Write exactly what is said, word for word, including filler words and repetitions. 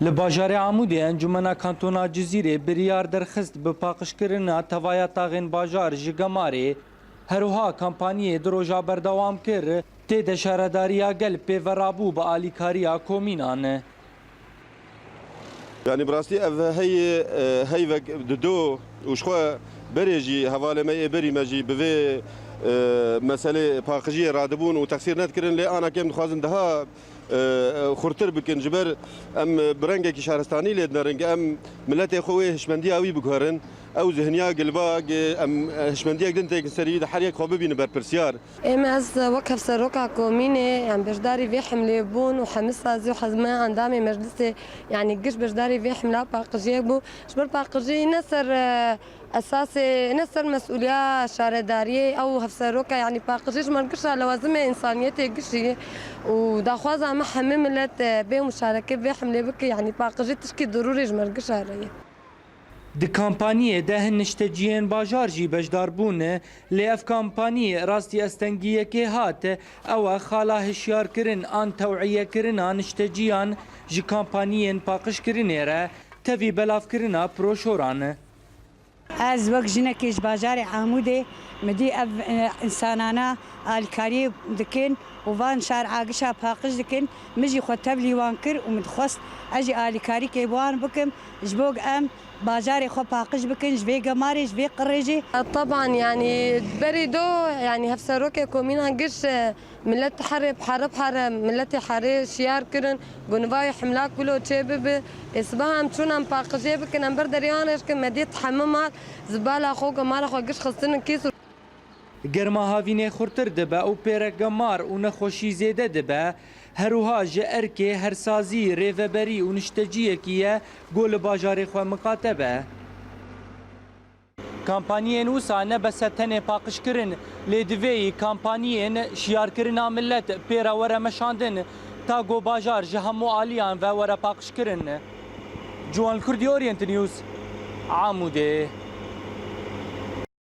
Li bajarê Amûdê Encûmena Kantona Cizîrê biryar derxist bi paqijkirina tevaya taxên bajar ji gemarê. Herwiha kampaniyê du roja berdewam kir, tê de şaredariya gel pê ve rabû bi alîkariya komînan. Yanî bi rastî ev heyê, e, heyvek dido û ji xwe berê jî hevalê me yê berî me jî bi vê, e, meselê paqijiyê radibûn û texsîr nedikirin, lê ana ke em dixwazin daha, e, e, xurtir bikin, ji ber em bi rengekî şaristanî lê dinerin, em miletê xwe wê hişmendiya wî biguherin, ew zihniya gilba, em, e, hişmendiyek din têkin serî de her yek xwe bibînin berpirsiyar. Êm ez wek hevseroka komînê, em beşdarî vê hemlê bûn û hemî sazî û hemî endamê meclisê, yanî giş beşdarî vê hemla paqijiyê bû. Ji ber paqijî ne ser, e, esasê, ne ser mesûliya şaredariyê ew hevseroka, yanî paqijî ji me giş re lewazimê însaniyetê gişî û daxwaza me hemî milet, e, bê muşareke vê hemlê bike, yanî paqijî tişkî dirûrî ji me giş re ye. Di kampaniyê de hin nişteciyên bajar jî beşdar bûn, lê ev kampanî rastî astengiyekê hat, ew e xala hişyarkirin an tewiyekirina nişteciyan ji kampaniyên paqijkirinê re tevî belavkirina proşoran. Ez wek jinekê ji bajarê Amûdê, min dî ev, e, însanana alîkariyê dikin û van şar agişa paqij dikin. Min jî xwe tevlî wan kir û min dixwest ez jî alîkarîkê bi wan bikim, ji bo em bajarê xwe paqij bikin, ji vê gemarê, ji vê qirê jî. Teban, yanî berî do, yanî hevserokê komînan giş, e, milet herê bi here bi here, miletê herê şiyar kirin, gunivayê himlak wilo çê bibi. Ê sibaha em çûn em paqijê bikin, em ber derê wan rêş kin, me dît hemû mal zibala xwe, gemara xwe giş xistinin kîs. Germa havînê xurtir dibe û pêre gemar û nexweşî zêde dibe. Herwiha ji erkê hersazî, rêveberî û nişteciyekî ye ku li bajarê xwe miqate be. Kampaniyên wisa ne bes e tenê paqijkirin, lê divê yî kampaniyên şiyarkirina milet pê re were meşandin, ta ku bajar ji hemû aliyan ve were paqijkirin. Ciwan Kurdî, Orient News, Amûdê.